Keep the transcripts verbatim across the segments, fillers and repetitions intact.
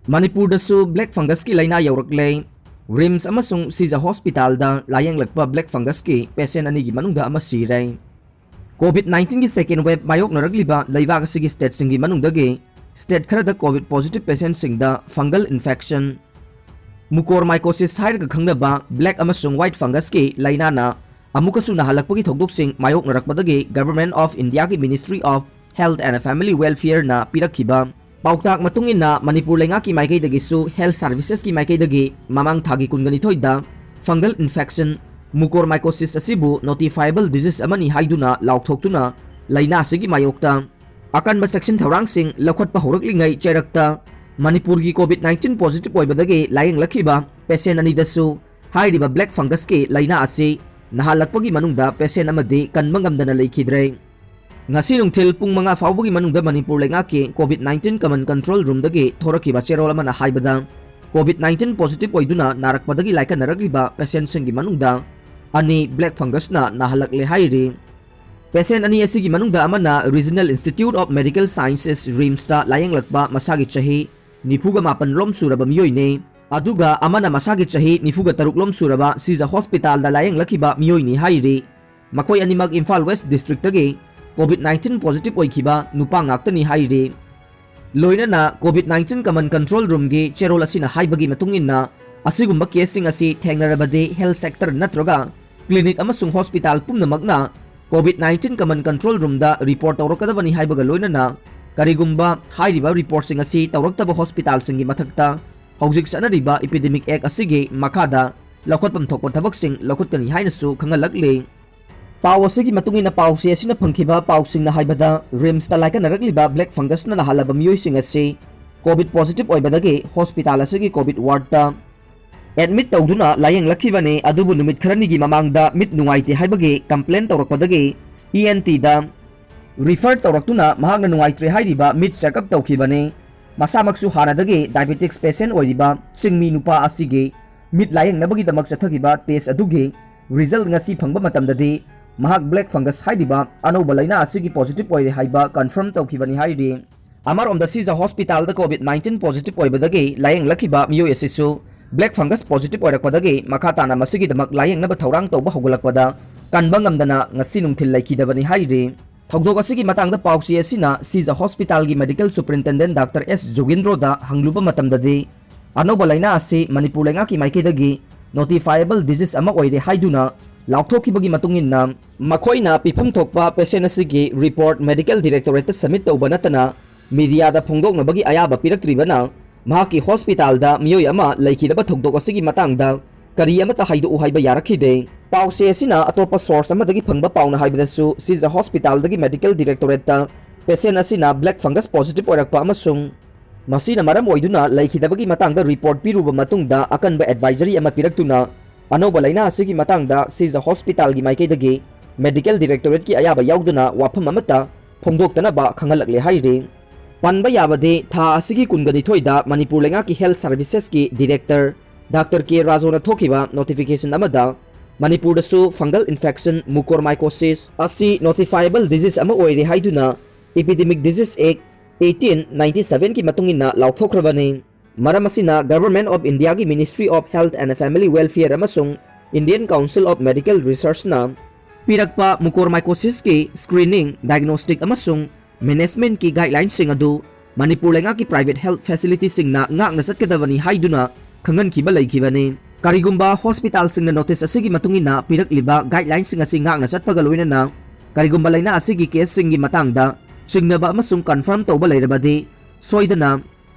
ꯃꯅꯤꯄꯨꯔꯗꯁꯨ black fungusꯀꯤ ꯂꯥꯏꯅꯥ ꯌꯧꯔꯛꯂꯦ꯫ RIMS ꯑꯃꯁꯨꯡ ꯁꯤꯖ ꯍꯣꯁꯄꯤꯇꯥꯜꯗ ꯂꯥꯌꯦꯡꯂꯛꯄ black fungusꯀꯤ patient ꯑꯅꯤꯒꯤ ꯃꯅꯨꯡꯗ ꯑꯃ ꯁꯤꯔꯦ꯫ COVID nineteenꯒꯤ second wave ꯃꯥꯌꯣꯛꯅꯔꯛꯂꯤꯕ ꯂꯩꯕꯥꯛ ꯑꯁꯤꯒꯤ stateꯁꯤꯡꯒꯤ ꯃꯅꯨꯡꯗꯒꯤ state ꯈꯔꯗ COVID positive patientꯁꯤꯡꯗ fungal infection, mucormycosis ꯍꯥꯏꯔꯒ ꯈꯪꯅꯕ black ꯑꯃꯁꯨꯡ white fungusꯀꯤ ꯂꯥꯏꯅꯥꯅ ꯑꯃꯨꯛꯀꯁꯨ ꯅꯥꯍꯜꯂꯛꯄꯒꯤ ꯊꯧꯗꯣꯛꯁꯤꯡ ꯃꯥꯌꯣꯛꯅꯔꯛꯄꯗꯒꯤ Government of Indiaꯒꯤ Ministry of Health and Family Welfareꯅ ꯄꯤꯔꯛꯈꯤꯕ ꯄꯥꯎꯇꯥꯛ ꯃꯇꯨꯡ ꯏꯟꯅ, ꯃꯅꯤꯄꯨꯔ ꯂꯩꯉꯥꯛꯀꯤ ꯃꯥꯏꯀꯩꯗꯒꯤꯁꯨ health servicesꯀꯤ ꯃꯥꯏꯀꯩꯗꯒꯤ ꯃꯃꯥꯡ ꯊꯥꯒꯤ ꯀꯨꯟꯒ ꯅꯤꯊꯣꯏꯗ fungal infection, mucormycosis ꯑꯁꯤꯕꯨ notifiable disease ꯑꯃꯅꯤ ꯍꯥꯏꯗꯨꯅ ꯂꯥꯎꯊꯣꯛꯇꯨꯅ ꯂꯥꯏꯅꯥ ꯑꯁꯤꯒꯤ ꯃꯥꯌꯣꯛꯇ ꯑꯀꯟꯕ ꯆꯦꯛꯁꯤꯟ ꯊꯧꯔꯥꯡꯁꯤꯡ ꯂꯧꯈꯠꯄ ꯍꯧꯔꯛꯂꯤꯉꯩ ꯆꯩꯔꯛꯇ ꯃꯅꯤꯄꯨꯔꯒꯤ COVID nineteen positive ꯑꯣꯏꯕꯗꯒꯤ ꯂꯥꯌꯦꯡꯂꯛꯈꯤꯕ patient ꯑꯅꯤꯗꯁꯨ ꯍꯥꯏꯔꯤꯕ black fungusꯀꯤ ꯂꯥꯏꯅꯥ ꯑꯁꯤ ꯅꯥꯍꯜꯂꯛꯄꯒꯤ ꯃꯅꯨꯡꯗ patient ꯑꯃꯗꯤ ꯀꯟꯕ ꯉꯝꯗꯅ ꯂꯩꯈꯤꯗ꯭ꯔꯦ꯫ ꯉꯁꯤ ꯅꯨꯡꯊꯤꯜ ꯄꯨꯡ ꯃꯉꯥ ꯐꯥꯎꯕꯒꯤ ꯃꯅꯨꯡꯗ ꯃꯅꯤꯄꯨꯔ ꯂꯩꯉꯥꯛꯀꯤ COVID nineteen common control roomꯗꯒꯤ ꯊꯣꯔꯛꯈꯤꯕ ꯆꯦꯔꯣꯜ ꯑꯃꯅ ꯍꯥꯏꯕꯗ, COVID nineteen positive ꯑꯣꯏꯗꯨꯅ ꯅꯥꯔꯛꯄꯗꯒꯤ ꯂꯥꯏꯀꯠꯅꯔꯛꯂꯤꯕ patientꯁꯤꯡꯒꯤ ꯃꯅꯨꯡꯗ ꯑꯅꯤ black fungusꯅ ꯅꯥꯍꯜꯂꯛꯂꯦ ꯍꯥꯏꯔꯤ꯫ Patient ꯑꯅꯤ ꯑꯁꯤꯒꯤ ꯃꯅꯨꯡꯗ ꯑꯃꯅ Regional Institute of Medical Sciences, RIMSꯇ ꯂꯥꯌꯦꯡꯂꯛꯄ ꯃꯁꯥꯒꯤ ꯆꯍꯤ ꯅꯤꯐꯨꯒ ꯃꯥꯄꯟ ꯂꯣꯝ ꯁꯨꯔꯕ ꯃꯤꯑꯣꯏꯅꯤ, ꯑꯗꯨꯒ ꯑꯃꯅ ꯃꯁꯥꯒꯤ ꯆꯍꯤ ꯅꯤꯐꯨꯒ ꯇꯔꯨꯛ ꯂꯣꯝ ꯁꯨꯔꯕ ꯁꯤꯖ ꯍꯣꯁꯄꯤꯇꯥꯜꯗ ꯂꯥꯌꯦꯡꯂꯛꯈꯤꯕ ꯃꯤꯑꯣꯏꯅꯤ ꯍꯥꯏꯔꯤ꯫ ꯃꯈꯣꯏ ꯑꯅꯤꯃꯛ Imphal West Districtꯇꯒꯤ COVID nineteen positive ꯑꯣꯏꯈꯤꯕ ꯅꯨꯄꯥ ꯉꯥꯛꯇꯅꯤ ꯍꯥꯏꯔꯤ꯫ ꯂꯣꯏꯅꯅ COVID nineteen common control roomꯒꯤ ꯆꯦꯔꯣꯜ ꯑꯁꯤꯅ ꯍꯥꯏꯕꯒꯤ ꯃꯇꯨꯡ ꯏꯟꯅ, ꯑꯁꯤꯒꯨꯝꯕ caseꯁꯤꯡ ꯑꯁꯤ ꯊꯦꯡꯅꯔꯕꯗꯤ health sector ꯅꯠꯇ꯭ꯔꯒ clinic ꯑꯃꯁꯨꯡ hospital ꯄꯨꯝꯅꯃꯛꯅ COVID nineteen common control roomꯗ report ꯇꯧꯔꯛꯀꯗꯕꯅꯤ ꯍꯥꯏꯕꯒ ꯂꯣꯏꯅꯅ, ꯀꯔꯤꯒꯨꯝꯕ ꯍꯥꯏꯔꯤꯕ reportꯁꯤꯡ ꯑꯁꯤ ꯇꯧꯔꯛꯇꯕ hospitalꯁꯤꯡꯒꯤ ꯃꯊꯛꯇ ꯍꯧꯖꯤꯛ ꯆꯠꯅꯔꯤꯕ Epidemic Act ꯑꯁꯤꯒꯤ ꯃꯈꯥꯗ ꯂꯧꯈꯠꯐꯝ ꯊꯣꯛꯄ ꯊꯕꯛꯁꯤꯡ ꯂꯧꯈꯠꯀꯅꯤ ꯍꯥꯏꯅꯁꯨ ꯈꯪꯍꯜꯂꯛꯂꯤ꯫ ꯄꯥꯎ ꯑꯁꯤꯒꯤ ꯃꯇꯨꯡ ꯏꯟꯅ, ꯄꯥꯎꯆꯦ ꯑꯁꯤꯅ ꯐꯪꯈꯤꯕ ꯄꯥꯎꯁꯤꯡꯅ ꯍꯥꯏꯕꯗ, RIMSꯇ ꯂꯥꯏꯀꯠꯅꯔꯛꯂꯤꯕ black fungusꯅ ꯅꯥꯍꯜꯂꯕ ꯃꯤꯑꯣꯏꯁꯤꯡ ꯑꯁꯤ COVID positive ꯑꯣꯏꯕꯗꯒꯤ hospital ꯑꯁꯤꯒꯤ COVID wardꯇ admit ꯇꯧꯗꯨꯅ ꯂꯥꯌꯦꯡꯂꯛꯈꯤꯕꯅꯤ, ꯑꯗꯨꯕꯨ ꯅꯨꯃꯤꯠ ꯈꯔꯅꯤꯒꯤ ꯃꯃꯥꯡꯗ ꯃꯤꯠ ꯅꯨꯡꯉꯥꯏꯇꯦ ꯍꯥꯏꯕꯒꯤ complaint ꯇꯧꯔꯛꯄꯗꯒꯤ ENTꯗ refer ꯇꯧꯔꯛꯇꯨꯅ ꯃꯍꯥꯛꯅ ꯅꯨꯡꯉꯥꯏꯇ꯭ꯔꯦ ꯍꯥꯏꯔꯤꯕ ꯃꯤꯠ check up ꯇꯧꯈꯤꯕꯅꯤ꯫ ꯃꯁꯥꯃꯛꯁꯨ ꯍꯥꯟꯅꯗꯒꯤ diabetics patient ꯑꯣꯏꯔꯤꯕ ꯆꯤꯡꯃꯤ ꯅꯨꯄꯥ ꯑꯁꯤꯒꯤ ꯃꯤꯠ ꯂꯥꯌꯦꯡꯅꯕꯒꯤꯗꯃꯛ ꯆꯠꯊꯈꯤꯕ test ꯑꯗꯨꯒꯤ result ꯉꯁꯤ ꯐꯪꯕ ꯃꯇꯝꯗꯗꯤ ꯃꯍꯥꯛ black fungus ꯍꯥꯏꯔꯤꯕ ꯑꯅꯧꯕ ꯂꯥꯏꯅꯥ ꯑꯁꯤꯒꯤ positive ꯑꯣꯏꯔꯦ ꯍꯥꯏꯕ confirm ꯇꯧꯈꯤꯕꯅꯤ ꯍꯥꯏꯔꯤ꯫ ꯑꯃꯔꯣꯝꯗ ꯁꯤꯖ ꯍꯣꯁꯄꯤꯇꯥꯜꯗ COVID nineteen positive ꯑꯣꯏꯕꯗꯒꯤ ꯂꯥꯌꯦꯡꯂꯛꯈꯤꯕ ꯃꯤꯑꯣꯏ ꯑꯁꯤꯁꯨ black fungus positive ꯑꯣꯏꯔꯛꯄꯗꯒꯤ ꯃꯈꯥ ꯇꯥꯅ ꯃꯁꯤꯒꯤꯗꯃꯛ ꯂꯥꯌꯦꯡꯅꯕ ꯊꯧꯔꯥꯡ ꯇꯧꯕ ꯍꯧꯒꯠꯂꯛꯄꯗ ꯀꯟꯕ ꯉꯝꯗꯅ ꯉꯁꯤ ꯅꯨꯡꯊꯤꯜ ꯂꯩꯈꯤꯗꯕꯅꯤ ꯍꯥꯏꯔꯤ꯫ ꯊꯧꯗꯣꯛ ꯑꯁꯤꯒꯤ ꯃꯇꯥꯡꯗ ꯄꯥꯎꯆꯦ ꯑꯁꯤꯅ ꯁꯤꯖ ꯍꯣꯁꯄꯤꯇꯥꯜꯒꯤ medical superintendent Doctor S ꯖꯣꯒꯤꯟꯗ꯭ꯔꯣꯗ ꯍꯪꯂꯨꯕ ꯃꯇꯝꯗꯗꯤ, ꯑꯅꯧꯕ ꯂꯥꯏꯅꯥ ꯑꯁꯤ ꯃꯅꯤꯄꯨꯔ ꯂꯩꯉꯥꯛꯀꯤ ꯃꯥꯏꯀꯩꯗꯒꯤ notifiable disease ꯑꯃ ꯑꯣꯏꯔꯦ ꯍꯥꯏꯗꯨꯅ ꯂꯥꯎꯊꯣꯛꯈꯤꯕꯒꯤ ꯃꯇꯨꯡ ꯏꯟꯅ, ꯃꯈꯣꯏꯅ ꯄꯤꯐꯝ ꯊꯣꯛꯄ patient ꯑꯁꯤꯒꯤ report medical directorate submit ꯇꯧꯕ ꯅꯠꯇꯅ media ꯗ ꯐꯣꯡꯗꯣꯛꯅꯕꯒꯤ ꯑꯌꯥꯕ ꯄꯤꯔꯛꯇ꯭ꯔꯤꯕꯅ, ꯃꯍꯥꯛꯀꯤ ꯍꯣꯁꯄꯤꯇꯥꯜꯗ ꯃꯤꯑꯣꯏ ꯑꯃ ꯂꯩꯈꯤꯗꯕ ꯊꯧꯗꯣꯛ ꯑꯁꯤꯒꯤ ꯃꯇꯥꯡꯗ ꯀꯔꯤ ꯑꯃꯠꯇ ꯍꯥꯏꯗꯣꯛꯎ ꯍꯥꯏꯕ ꯌꯥꯔꯛꯈꯤꯗꯦ꯫ ꯄꯥꯎꯆꯦ ꯑꯁꯤꯅ ꯑꯇꯣꯞꯄ source ꯑꯃꯗꯒꯤ ꯐꯪꯕ ꯄꯥꯎꯅ ꯍꯥꯏꯕꯗꯁꯨ, ꯁꯤꯖ ꯍꯣꯁꯄꯤꯇꯥꯜꯗꯒꯤ medical directorate ꯇ patient ꯑꯁꯤꯅ black fungus positive ꯑꯣꯏꯔꯛꯄ ꯑꯃꯁꯨꯡ ꯃꯁꯤꯅ ꯃꯔꯝ ꯑꯣꯏꯗꯨꯅ ꯂꯩꯈꯤꯗꯕꯒꯤ ꯃꯇꯥꯡꯗ report ꯄꯤꯔꯨꯕ ꯃꯇꯨꯡꯗ ꯑꯀꯟꯕ advisory ꯑꯃ ꯄꯤꯔꯛꯇꯨꯅ, ꯑꯅꯧꯕ ꯂꯥꯏꯅꯥ ꯑꯁꯤꯒꯤ ꯃꯇꯥꯡꯗ ꯁꯤꯖ ꯍꯣꯁꯄꯤꯇꯥꯜꯒꯤ ꯃꯥꯏꯀꯩꯗꯒꯤ medical directorate ꯀꯤ ꯑꯌꯥꯕ ꯌꯥꯎꯗꯅ ꯋꯥꯐꯝ ꯑꯃꯠꯇ ꯐꯣꯡꯗꯣꯛꯇꯅꯕ ꯈꯪꯍꯜꯂꯛꯂꯦ ꯍꯥꯏꯔꯤ꯫ ꯄꯟꯕ ꯌꯥꯕꯗꯤ, ꯊꯥ ꯑꯁꯤꯒꯤ ꯀꯨꯟꯒ ꯅꯤꯊꯣꯏꯗ ꯃꯅꯤꯄꯨꯔ ꯂꯩꯉꯥꯛꯀꯤ health services ꯀꯤ director Doctor ꯀꯦ ꯔꯥꯖꯣꯅ ꯊꯣꯛꯈꯤꯕ notification ꯑꯃꯗ ꯃꯅꯤꯄꯨꯔꯗꯁꯨ fungal infection, mucormycosis ꯑꯁꯤ notifiable disease ꯑꯃ ꯑꯣꯏꯔꯦ ꯍꯥꯏꯗꯨꯅ Epidemic Disease Act eighteen ninety seven ꯀꯤ ꯃꯇꯨꯡ ꯏꯟꯅ ꯂꯥꯎꯊꯣꯛꯈ꯭ꯔꯕꯅꯤ꯫ ꯃꯔꯝ ꯑꯁꯤꯅ Government of India ꯒꯤ Ministry of Health and Family Welfare ꯑꯃꯁꯨꯡ Indian Council of Medical Research ꯅ ꯄꯤꯔꯛꯄ mucormycosis ꯀꯤ screening, diagnostic ꯑꯃꯁꯨꯡ management ꯀꯤ guideline ꯁꯤꯡ ꯑꯗꯨ ꯃꯅꯤꯄꯨꯔ ꯂꯩꯉꯥꯛꯀꯤ private health facility ꯁꯤꯡꯅ ꯉꯥꯛꯅ ꯆꯠꯀꯗꯕꯅꯤ ꯍꯥꯏꯗꯨꯅ ꯈꯪꯍꯟꯈꯤꯕ ꯂꯩꯈꯤꯕꯅꯤ꯫ ꯀꯔꯤꯒꯨꯝꯕ ꯍꯣꯁꯄꯤꯇꯥꯜꯁꯤꯡꯅ notice ꯑꯁꯤꯒꯤ ꯃꯇꯨꯡ ꯏꯟꯅ ꯄꯤꯔꯛꯂꯤꯕ guideline ꯁꯤꯡ ꯑꯁꯤ ꯉꯥꯛꯅ ꯆꯠꯄꯒ ꯂꯣꯏꯅꯅ ꯀꯔꯤꯒꯨꯝꯕ ꯂꯥꯏꯅꯥ ꯑꯁꯤꯒꯤ case ꯁꯤꯡꯒꯤ ꯃꯇꯥꯡꯗ ꯆꯤꯡꯅꯕ ꯑꯃꯁꯨꯡ confirm ꯇꯧꯕ ꯂꯩꯔꯕꯗꯤ, ꯁꯣꯏꯗꯅ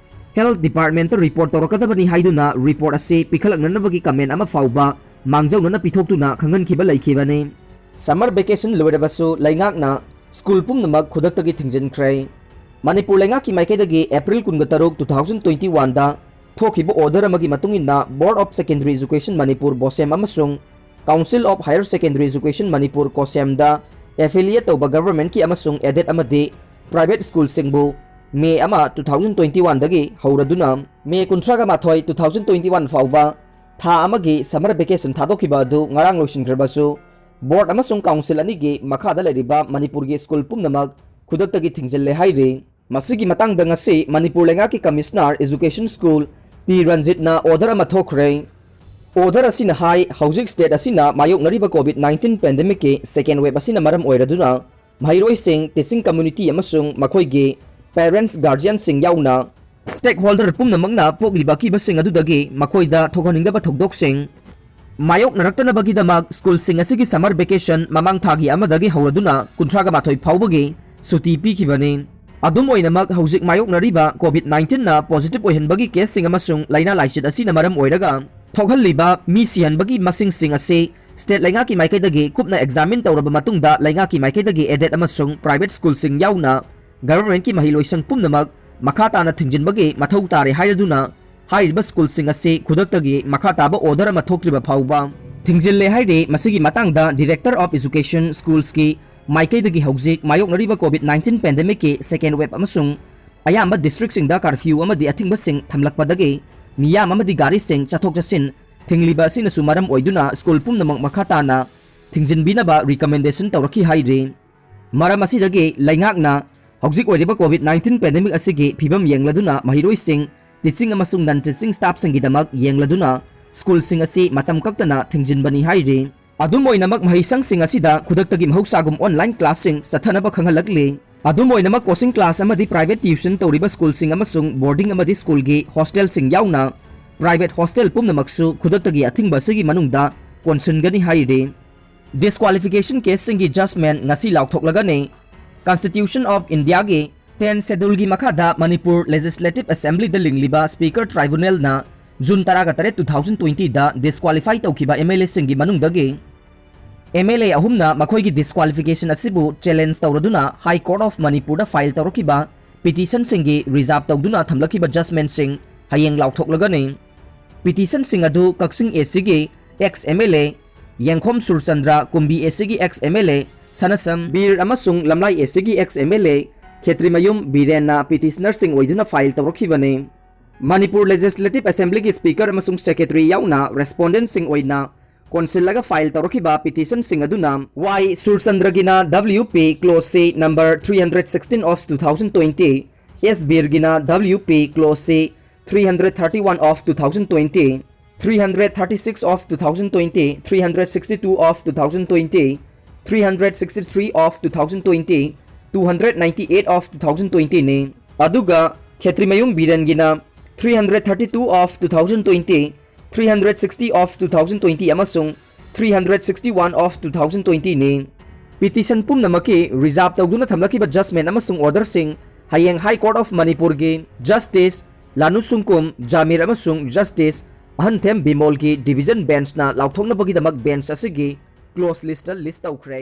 health department ꯇ report ꯇꯧꯔꯛꯀꯗꯕꯅꯤ ꯍꯥꯏꯗꯨꯅ report ꯑꯁꯤ ꯄꯤꯈꯠꯂꯛꯅꯅꯕꯒꯤ comment ꯑꯃ ꯐꯥꯎꯕ ꯃꯥꯡꯖꯧꯅꯅ ꯄꯤꯊꯣꯛꯇꯨꯅ ꯈꯪꯍꯟꯈꯤꯕ ꯂꯩꯈꯤꯕꯅꯤ꯫ Summer vacation ꯂꯣꯏꯔꯕꯁꯨ ꯂꯩꯉꯥꯛꯅ school ꯄꯨꯝꯅꯃꯛ ꯈꯨꯗꯛꯇꯒꯤ ꯊꯤꯡꯖꯤꯟꯈ꯭ꯔꯦ꯫ ꯃꯅꯤꯄꯨꯔ ꯂꯩꯉꯥꯛꯀꯤ ꯃꯥꯏꯀꯩꯗꯒꯤ April ꯀꯨꯟꯒ ꯇꯔꯨꯛ, two thousand twenty one ꯗ ꯊꯣꯛꯈꯤꯕ order ꯑꯃꯒꯤ ꯃꯇꯨꯡ ꯏꯟꯅ Board of Secondary Education Manipur, BOSEM, ꯑꯃꯁꯨꯡ Council of Higher Secondary Education Manipur, COHSEM the affiliate ꯇꯧꯕ government ꯀꯤ ꯑꯃꯁꯨꯡ aided ꯑꯃꯗꯤ private school ꯁꯤꯡꯕꯨ May ꯑꯃ, two thousand twenty one ꯗꯒꯤ ꯍꯧꯔꯗꯨꯅ May ꯀꯨꯟꯊ꯭ꯔꯥꯒ ꯃꯥꯊꯣꯏ, two thousand twenty one ꯐꯥꯎꯕ ꯊꯥ ꯑꯃꯒꯤ summer vacation ꯊꯥꯗꯣꯛꯈꯤꯕ ꯑꯗꯨ ꯉꯔꯥꯡ ꯂꯣꯏꯁꯤꯟꯈ꯭ꯔꯕꯁꯨ, board ꯑꯃꯁꯨꯡ council ꯑꯅꯤꯒꯤ ꯃꯈꯥꯗ ꯂꯩꯔꯤꯕ ꯃꯅꯤꯄꯨꯔꯒꯤ school ꯄꯨꯝꯅꯃꯛ ꯈꯨꯗꯛꯇꯒꯤ ꯊꯤꯡꯖꯤꯜꯂꯦ ꯍꯥꯏꯔꯤ꯫ ꯃꯁꯤꯒꯤ ꯃꯇꯥꯡꯗ ꯉꯁꯤ ꯃꯅꯤꯄꯨꯔ ꯂꯩꯉꯥꯛꯀꯤ Commissioner Education School ꯇꯤ ꯔꯟꯖꯤꯠꯅ order ꯑꯃ ꯊꯣꯛꯈ꯭ꯔꯦ꯫ Order ꯑꯁꯤꯅ ꯍꯥꯏ, ꯍꯧꯖꯤꯛ state ꯑꯁꯤꯅ ꯃꯥꯌꯣꯛꯅꯔꯤꯕ COVID nineteen pandemic ꯀꯤ second wave ꯑꯁꯤꯅ ꯃꯔꯝ ꯑꯣꯏꯔꯗꯨꯅ ꯃꯍꯩꯔꯣꯏꯁꯤꯡ, teaching community ꯑꯃꯁꯨꯡ ꯃꯈꯣꯏꯒꯤ parents, guardian ꯁꯤꯡ ꯌꯥꯎꯅ stakeholder ꯄꯨꯝꯅꯃꯛꯅ ꯄꯣꯛꯂꯤꯕ ꯑꯀꯤꯕꯁꯤꯡ ꯑꯗꯨꯗꯒꯤ ꯃꯈꯣꯏꯗ ꯊꯣꯛꯍꯟꯅꯤꯡꯗꯕ ꯊꯧꯗꯣꯛꯁꯤꯡ ꯃꯥꯌꯣꯛꯅꯔꯛꯇꯅꯕꯒꯤꯗꯃꯛ school ꯁꯤꯡ ꯑꯁꯤꯒꯤ summer vacation ꯃꯃꯥꯡ ꯊꯥꯒꯤ ꯑꯃꯗꯒꯤ ꯍꯧꯔꯗꯨꯅ ꯀꯨꯟꯊ꯭ꯔꯥꯒ ꯃꯥꯊꯣꯏ ꯐꯥꯎꯕꯒꯤ ꯁꯨꯇꯤ ꯄꯤꯈꯤꯕꯅꯤ꯫ ꯑꯗꯨꯝ ꯑꯣꯏꯅꯃꯛ, ꯍꯧꯖꯤꯛ ꯃꯥꯌꯣꯛꯅꯔꯤꯕ COVID nineteen ꯅ positive ꯑꯣꯏꯍꯟꯕꯒꯤ case ꯁꯤꯡ ꯑꯃꯁꯨꯡ ꯂꯥꯏꯅꯥ ꯂꯥꯏꯆꯠ ꯑꯁꯤꯅ ꯃꯔꯝ ꯑꯣꯏꯔꯒ ꯊꯣꯛꯍꯜꯂꯤꯕ ꯃꯤ ꯁꯤꯍꯟꯕꯒꯤ ꯃꯁꯤꯡꯁꯤꯡ ꯑꯁꯤ state ꯂꯩꯉꯥꯛꯀꯤ ꯃꯥꯏꯀꯩꯗꯒꯤ ꯀꯨꯞꯅ examine ꯇꯧꯔꯕ ꯃꯇꯨꯡꯗ ꯂꯩꯉꯥꯛꯀꯤ ꯃꯥꯏꯀꯩꯗꯒꯤ aided ꯑꯃꯁꯨꯡ private school ꯁꯤꯡ ꯌꯥꯎꯅ government ꯀꯤ ꯃꯍꯩꯂꯣꯏꯁꯪ ꯄꯨꯝꯅꯃꯛ ꯃꯈꯥ ꯇꯥꯅ ꯊꯤꯡꯖꯤꯟꯕꯒꯤ ꯃꯊꯧ ꯇꯥꯔꯦ ꯍꯥꯏꯔꯗꯨꯅ ꯍꯥꯏꯔꯤꯕ school ꯁꯤꯡ ꯑꯁꯤ ꯈꯨꯗꯛꯇꯒꯤ ꯃꯈꯥ ꯇꯥꯕ order ꯑꯃ ꯊꯣꯛꯇ꯭ꯔꯤꯕ ꯐꯥꯎꯕ ꯊꯤꯡꯖꯤꯜꯂꯦ ꯍꯥꯏꯔꯤ꯫ ꯃꯁꯤꯒꯤ ꯃꯇꯥꯡꯗ Director of Education Schools ꯀꯤ ꯃꯥꯏꯀꯩꯗꯒꯤ ꯍꯧꯖꯤꯛ ꯃꯥꯌꯣꯛꯅꯔꯤꯕ COVID nineteen pandemic ꯀꯤ second wave ꯑꯃꯁꯨꯡ ꯑꯌꯥꯝꯕ district ꯁꯤꯡꯗ curfew ꯑꯃꯗꯤ ꯑꯊꯤꯡꯕꯁꯤꯡ ꯊꯝꯂꯛꯄꯗꯒꯤ ꯃꯤꯌꯥꯝ ꯑꯃꯗꯤ ꯒꯥꯔꯤꯁꯤꯡ ꯆꯠꯊꯣꯛ ꯆꯠꯁꯤꯟ ꯊꯤꯡꯂꯤꯕ ꯑꯁꯤꯅꯁꯨ ꯃꯔꯝ ꯑꯣꯏꯗꯨꯅ school ꯄꯨꯝꯅꯃꯛ ꯃꯈꯥ ꯇꯥꯅ ꯊꯤꯡꯖꯤꯟꯕꯤꯅꯕ recommendation ꯇꯧꯔꯛꯈꯤ ꯍꯥꯏꯔꯤ꯫ ꯃꯔꯝ ꯑꯁꯤꯗꯒꯤ ꯂꯩꯉꯥꯛꯅ ꯍꯧꯖꯤꯛ ꯑꯣꯏꯔꯤꯕ COVID nineteen pandemic ꯑꯁꯤꯒꯤ ꯐꯤꯕꯝ ꯌꯦꯡꯂꯗꯨꯅ ꯃꯍꯩꯔꯣꯏꯁꯤꯡ, teaching ꯑꯃꯁꯨꯡ non teaching staff ꯁꯤꯡꯒꯤꯗꯃꯛ ꯌꯦꯡꯂꯗꯨꯅ school ꯁꯤꯡ ꯑꯁꯤ ꯃꯇꯝ ꯀꯛꯇꯅ ꯊꯤꯡꯖꯤꯟꯕꯅꯤ ꯍꯥꯏꯔꯤ꯫ ꯑꯗꯨꯝ ꯑꯣꯏꯅꯃꯛ, ꯃꯍꯩꯁꯪꯁꯤꯡ ꯑꯁꯤꯗ ꯈꯨꯗꯛꯇꯒꯤ ꯃꯍꯧꯁꯥꯒꯨꯝ online class ꯁꯤꯡ ꯆꯠꯊꯅꯕ ꯈꯪꯍꯜꯂꯛꯂꯤ꯫ ꯑꯗꯨꯝ ꯑꯣꯏꯅꯃꯛ, coaching class ꯑꯃꯗꯤ private tuition ꯇꯧꯔꯤꯕ school ꯁꯤꯡ ꯑꯃꯁꯨꯡ boarding ꯑꯃꯗꯤ school ꯒꯤ hostel ꯁꯤꯡ ꯌꯥꯎꯅ private hostel ꯄꯨꯝꯅꯃꯛꯁꯨ ꯈꯨꯗꯛꯇꯒꯤ ꯑꯊꯤꯡꯕ ꯑꯁꯤꯒꯤ ꯃꯅꯨꯡꯗ ꯀꯣꯟꯁꯤꯟꯒꯅꯤ ꯍꯥꯏꯔꯤ꯫ Disqualification case ꯁꯤꯡꯒꯤ judgment ꯉꯁꯤ ꯂꯥꯎꯊꯣꯛꯂꯒꯅꯤ꯫ Constitution of India ꯒꯤ ten schedule ꯒꯤ ꯃꯈꯥꯗ ꯃꯅꯤꯄꯨꯔ Legislative Assembly ꯗ ꯂꯤꯡꯂꯤꯕ Speaker Tribunal ꯅ June ꯇꯔꯥꯒ ꯇꯔꯦꯠ, two thousand twenty ꯗ disqualify ꯇꯧꯈꯤꯕ MLA ꯁꯤꯡꯒꯤ ꯃꯅꯨꯡꯗꯒꯤ MLA ꯑꯍꯨꯝꯅ ꯃꯈꯣꯏꯒꯤ disqualification ꯑꯁꯤꯕꯨ challenge ꯇꯧꯔꯗꯨꯅ High Court of ꯃꯅꯤꯄꯨꯔꯗ file ꯇꯧꯔꯛꯈꯤꯕ petition ꯁꯤꯡꯒꯤ reserve ꯇꯧꯗꯨꯅ ꯊꯝꯂꯛꯈꯤꯕ judgment ꯁꯤꯡ ꯍꯌꯦꯡ ꯂꯥꯎꯊꯣꯛꯂꯒꯅꯤ꯫ Petition ꯁꯤꯡ ꯑꯗꯨ ꯀꯛꯆꯤꯡ AC ꯒꯤ ex MLA ꯌꯦꯡꯈꯣꯝ ꯁꯨꯔꯆꯟꯗ꯭ꯔ, ꯀꯨꯝꯕꯤ AC ꯒꯤ ex MLA ꯁꯅꯁꯝ ꯕꯤꯔ ꯑꯃꯁꯨꯡ ꯂꯝꯂꯥꯏ AC ꯒꯤ ex MLA ꯈꯦꯇ꯭ꯔꯤꯃꯌꯨꯝ ꯕꯤꯔꯦꯟꯅ petitioner ꯁꯤꯡ ꯑꯣꯏꯗꯨꯅ file ꯇꯧꯔꯛꯈꯤꯕꯅꯤ꯫ ꯃꯅꯤꯄꯨꯔ Legislative Assembly ꯒꯤ Speaker ꯑꯃꯁꯨꯡ Secretary ꯌꯥꯎꯅ respondent ꯁꯤꯡ ꯑꯣꯏꯅ ꯀꯣꯟꯁꯤꯜꯂꯒ ꯐꯥꯏꯜ ꯇꯧꯔꯛꯈꯤꯕ ꯄꯤꯇꯤꯁꯟꯁꯤꯡ ꯑꯗꯨꯅ, ꯋꯥꯏ ꯁꯨꯔꯆꯟꯗ꯭ꯔꯒꯤꯅ W P clause C number three hundred sixteen of two thousand twenty, S ꯕꯤꯔꯒꯤꯅ W P clause C three hundred thirty-one of two thousand twenty, three hundred thirty-six of two thousand twenty, three hundred sixty-two of two thousand twenty, three hundred sixty-three of two thousand twenty, two hundred ninety-eight of two thousand twenty ꯅꯤ꯫ ꯑꯗꯨꯒ ꯈꯦꯇ꯭ꯔꯤꯃꯌꯨꯝ ꯕꯤꯔꯦꯟꯒꯤꯅ three hundred thirty-two of two thousand twenty, three hundred sixty of two thousand twenty ꯑꯃꯁꯨꯡ three hundred sixty-one of two thousand twenty ꯅꯤ꯫ Petition ꯄꯨꯝꯅꯃꯛꯀꯤ reserve ꯇꯧꯗꯨꯅ ꯊꯝꯂꯛꯈꯤꯕ ꯖꯖꯃꯦꯟ ꯑꯃꯁꯨꯡ ꯑꯣꯔꯗꯔꯁꯤꯡ ꯍꯌꯦꯡ high court of ꯃꯅꯤꯄꯨꯔꯒꯤ justice ꯂꯥꯅꯨ ꯁꯨꯡꯀꯨꯝ ꯖꯥꯃꯤꯔ ꯑꯃꯁꯨꯡ ꯖꯁꯇꯤꯁ ꯑꯍꯟꯊꯦꯝ ꯕꯤꯃꯣꯜꯒꯤ ꯗꯤꯚꯤꯖꯟ ꯕꯦꯟꯆꯅ ꯂꯥꯎꯊꯣꯛꯅꯕꯒꯤꯗꯃꯛ ꯕꯦꯟꯆ ꯑꯁꯤꯒꯤ ꯀ꯭ꯂꯣꯖ ꯂꯤꯁꯇ ꯂꯤꯁ ꯇꯧꯈ꯭ꯔꯦ꯫